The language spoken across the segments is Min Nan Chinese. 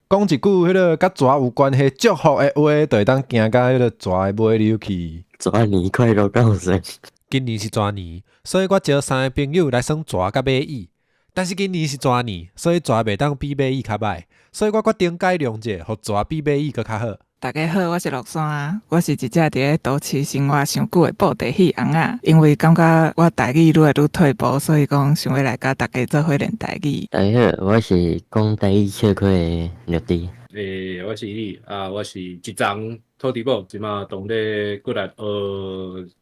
講一句彼个佮蛇有關係祝福的話，就會當行到彼个蛇的尾溜去。蛇年快樂到生。今年是蛇年，所以我招三个朋友來耍蛇佮馬椅。但是今年是蛇年，所以蛇袂當比馬椅較䆀，所以我決定改良者，予蛇比馬椅閣較好。大家好，我是樂山，我是一隻佇咧都市生活傷久的布袋戲尪仔。因為感覺我台語愈來愈退步，所以講想欲來佮大家做伙練台語。大家好，我是講台語笑詼的綠地。欸，我是你啊，我是一欉土地母，這馬當咧過來學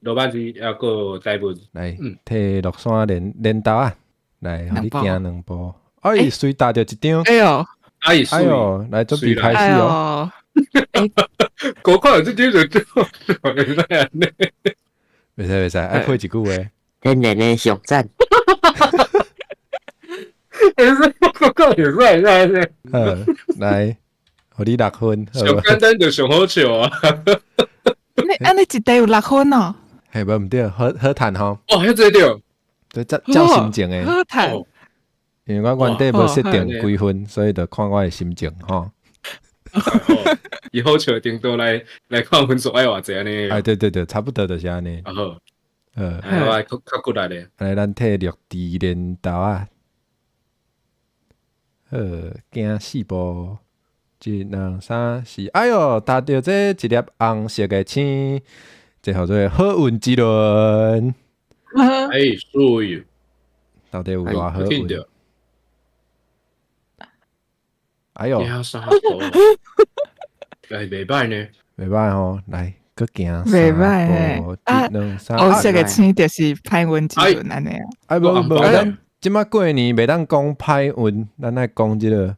羅馬字，抑閣台文。來，替樂山練練豆仔，來，予你行兩步。哎，隨踏著一張。哎喲，哎哎喲，來準備開始哦。我看這張就做，會使按呢。袂使袂使，愛配一句話。天然的上讚。會使，我看會使會使。好，來，予你六分。上簡單就上好笑啊！你按呢一題有六分哦？嘿，無毋對，好好趁吼。哦，遐濟對。對，照照心情的。好趁。因為我原底無設定幾分，所以就看我的心情吼。以好笑程度來看分數愛偌濟按呢？哎，對對對，差不多就是按呢。啊好，我愛較較骨力咧。來，咱替綠地練豆仔。好，行四步，一、兩、三、四。哎喲，踏著這一粒紅色的星，這號做好運之輪。哎，媠。到底有偌好運？哎喲，哎，袂䆀呢，袂䆀吼，來，閣行袂䆀呢。啊，紅色的星就是歹運之輪按呢啊。哎，無無，咱這馬過年袂當講歹運，咱愛講這个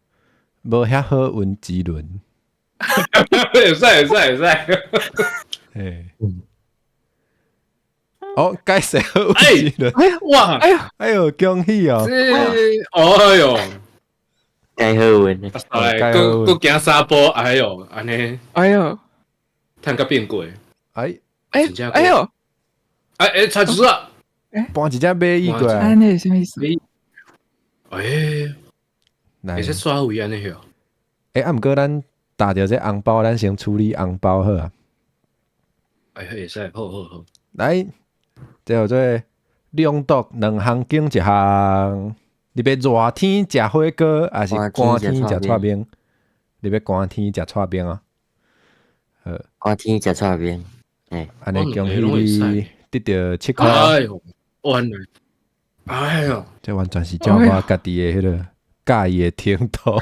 無遐好運之輪。會使會使會使。嘿。哦，該死好運之輪。哎哇！哎喲，哎喲，恭喜哦！哎喲。該好運，哎，閣閣行三步，哎喲，按呢，哎喲，趁甲變過，哎，哎，哎喲，哎哎，差一啊，搬一隻馬椅過來，按呢是啥物意思？哎，來，會使刷位按呢喲？欸，啊，毋過咱踏著這紅包，咱先處理紅包好啊。哎，會使，好好好，來，這號做朗讀兩項揀一項。你欲熱天食火鍋，抑是寒天食剉冰？你欲寒天食剉冰啊？好，寒天食剉冰。欸，按呢恭喜你得著7箍。哎喲，完了！哎喲，這完全是照我家己的彼个佮意的程度。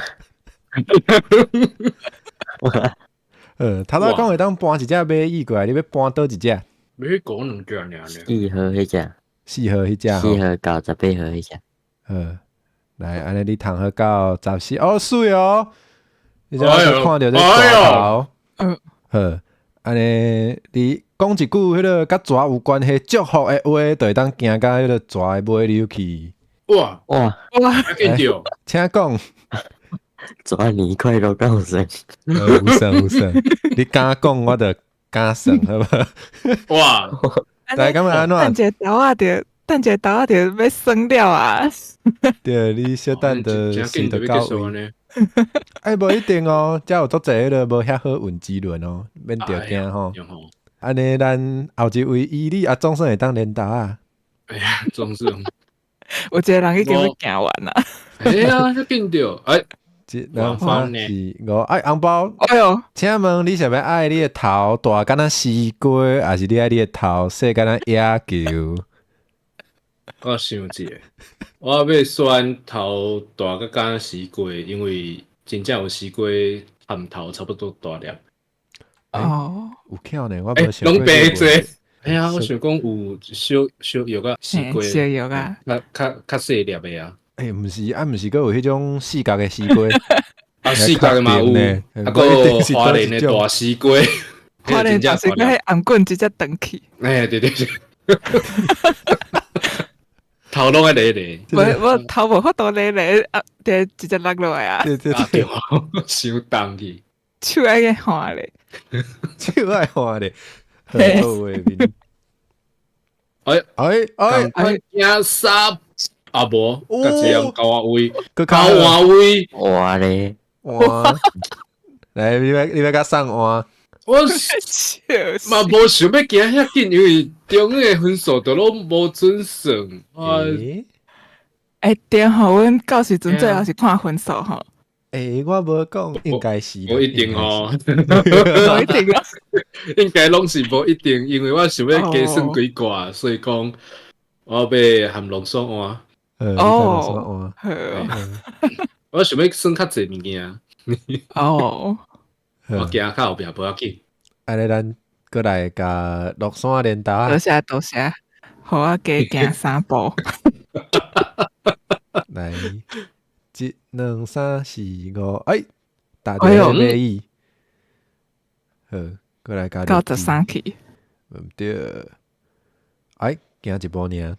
頭拄講會當搬一隻馬椅過來，你欲搬佗一隻？欲講兩隻爾呢？四號彼隻。四號彼隻。4號到18號彼隻。好，來，按呢你通好到14，哦，媠哦！你這馬看著這大頭，好，按呢你講一句彼个佮蛇有關係祝福的話，就會當行到彼个蛇的尾溜去。哇哇哇！請講。蛇年快樂，夠算。有算有算，你敢講我就敢算，好無？哇！來，感覺按怎？等一下豆仔就。等一下豆仔就欲酸了啊！對，你小等就睡著到位。哎，無一定哦，遮有足濟彼个無遐好運之輪哦，免著驚吼。按呢，咱後一位伊你啊，總算會當練豆仔。哎呀，總算。有一個人已經欲行完啦。哎呀，遐緊著，哎，一、兩、三、四、五，哎，紅包。哎喲，請問你是欲愛你的頭大敢若西瓜，抑是你愛你的頭細敢若野球？我想一下，我欲選頭大甲敢若西瓜，因為真正有西瓜含頭差不多大粒。哦，有巧呢，我無想過。攏白做。哎呀，我想講有小小藥仔西瓜，小藥仔，較較較細粒的啊。欸，毋是啊，毋是閣有彼種四角的西瓜，啊，四角的嘛有，啊，閣花蓮的大西瓜，花蓮大西瓜，彼頷棍直接斷去。欸，對對對。頭攏愛咧咧，無無頭無法度咧咧，啊，就直接落落來啊！對對對，傷重去，手愛去看咧，手愛看咧，好畫面。哎哎哎哎，行三啊無，佮一樣交換位，閣交換位，哇咧，換。來，你欲共送換？我嘛無想欲行遐緊，因為中的分數都攏無準算。欸，欸，對吼，阮到時陣最後是看分數吼。欸，我無講，應該是。無一定吼，無一定啊。應該攏是無一定，因為我想欲加算幾掛，所以講我欲含濃縮換。哦，好。我想欲算較濟物件。哦。我行較後壁無要緊。按呢，咱閣來共樂山連搭。多謝多謝，予我加行三步。來，一、兩、三、四、五，哎，打電話伊。好，閣來共。到13去。毋對。哎，行一步爾。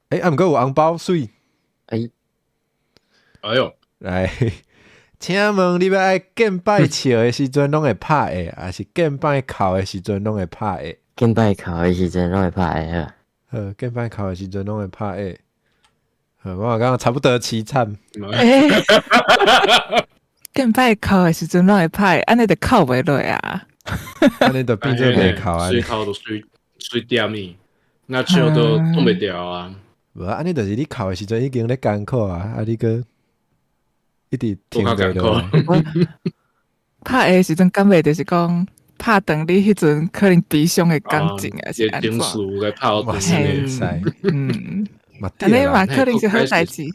欸，啊，毋過有紅包媠。哎。哎喲，來。請問你欲愛見擺笑的時陣攏會拍的，抑是見擺哭的時陣攏會拍的？見擺哭的時陣攏會拍的。好，見擺哭的時陣攏會拍的。好，我感覺差不多淒慘。見擺哭的時陣攏會拍，按呢就哭袂落啊。按呢就變做袂哭啊。隨哭都隨隨踮伊，若笑都擋袂牢啊。無啊，按呢就是你哭的時陣已經咧艱苦啊，啊你閣一直停袂落。拍的時陣敢袂就是講拍斷你彼陣可能悲傷的感情啊，是按怎？情緒來拍嘛是會使。嗯，按呢嘛可能是好代誌。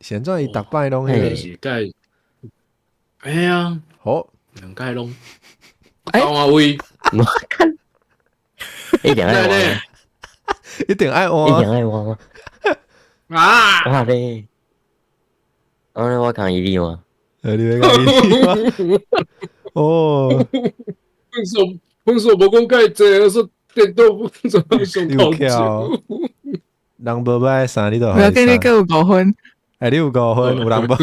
現在伊逐擺攏彼個。哎呀，好，兩屆攏。講話位，我看，一定愛換，一定愛換，一定愛換。啊！哇咧！我共伊你換。你欲共伊換？哦，分數無講介濟，我說電腦分數上頭少。人無愛送你就。無要緊，你閣有5分。欸，你有五分，有人無分。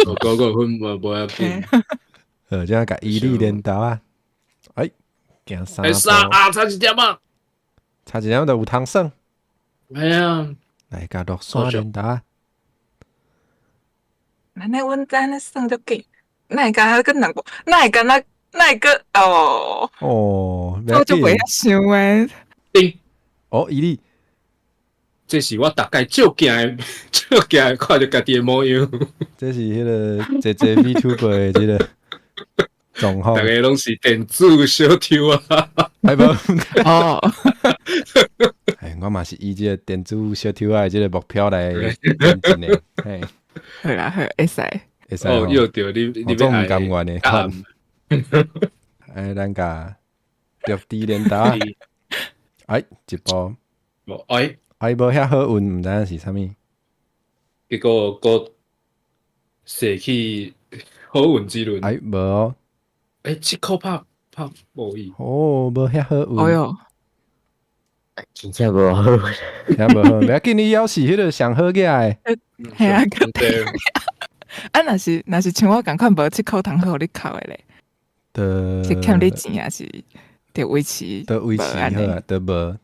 我五分嘛無要緊。好，這樣共伊你連投啊！哎，行三步。三啊，差一點啊！差一點就有通算。哎呀，來共樂山連投啊！按呢，阮按呢算足緊，哪會敢若閣兩步？哪會敢若哪會閣哦？哦，我就袂曉想誒。頂哦，伊你，這是我逐擺照鏡的，照鏡的看著家己的模樣。這是彼个濟濟 VTuber 的這个狀況。逐家攏是電子小抽啊！哎無哦，哎，我嘛是以這個電子小抽仔的這個目標來前進的。嘿，好啦好，會使。會使哦，約著你，你總毋甘願的款。哎，咱共著地連打。哎，一步。哎，哎，無遐好運，毋知影是啥物。結果閣踅去好運之輪。哎，無哦。欸，7箍拍拍無去。哦，無遐好運。哎喲，真正無好運。遐無好，袂要緊，你猶是彼个上好額的。嘿啊，對。啊，若是像我仝款無7箍通好予你扣的咧，是欠你錢抑是著維持？著維持好啊，著無。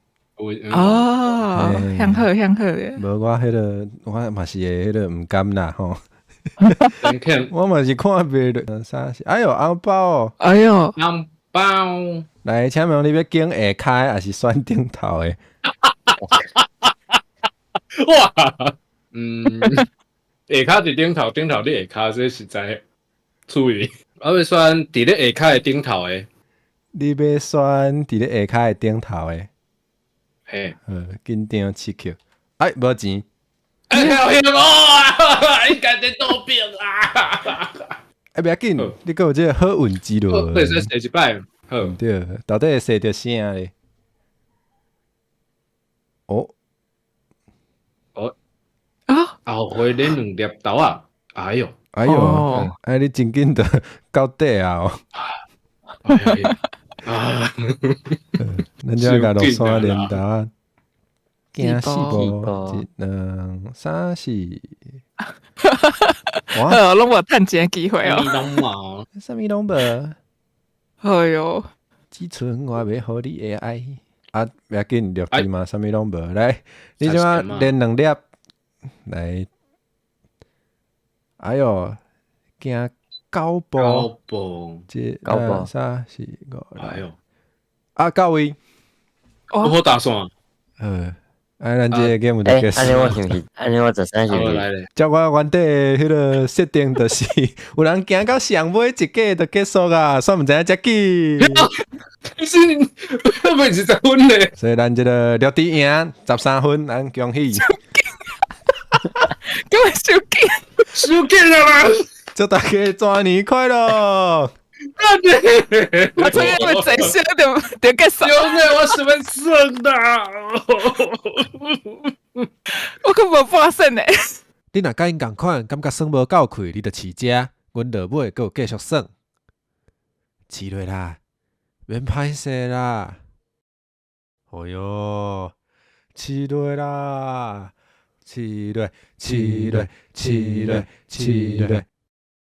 哦，向好向好的。無我彼个，我嘛是會彼个毋甘啦吼。我嘛是看袂落啥是？哎喲，紅包哦！哎喲，紅包！來，請問你欲揀下跤抑是選頂頭的？哇，嗯，下跤佇頂頭，頂頭佇下跤，這實在趣味。我欲選佇咧下跤的頂頭的。你欲選佇咧下跤的頂頭的？嘿，好，緊張刺激。哎，無錢。哎呀，哦，應該佇倒邊啊！哎，袂要緊，你閣有這個好運之輪。會使踅一擺。好，對，到底會踅著啥咧？哦，哦，啊，後回連兩粒豆仔，哎喲，哎喲，哎，你真緊就到底啊！啊，咱這共樂山連打，行四步，一、兩、三、四。哇，攏無趁錢的機會哦。攏無，啥物攏無。哎喲，只剩我欲予你的愛。啊，袂要緊，著地嘛，啥物攏無。來，你這馬連兩粒，來。哎喲，行九步，九步，一、九步。二、三、四、五、六，哎喲，啊，到位。我好打算，哎，咱這个 game 就欸，結按呢我束。是毋是？按呢我13是毋是？好來咧，照我原底的彼个設定，就是有人行到上尾一格就結束啊，煞毋知影遮緊。是，不是10分咧？所以咱這个綠地贏13分，咱恭喜。敢會傷緊？傷緊啊啦！祝大家新年快樂！我這個坐小就結束。兄弟，我什麼算的？我閣無半線呢。你若佮𪜶仝款，感覺耍無夠氣，你就飼遮，阮落尾閣有繼續耍。飼落啦，免歹勢啦。哎喲，飼落啦，飼落，飼落，飼落，飼落。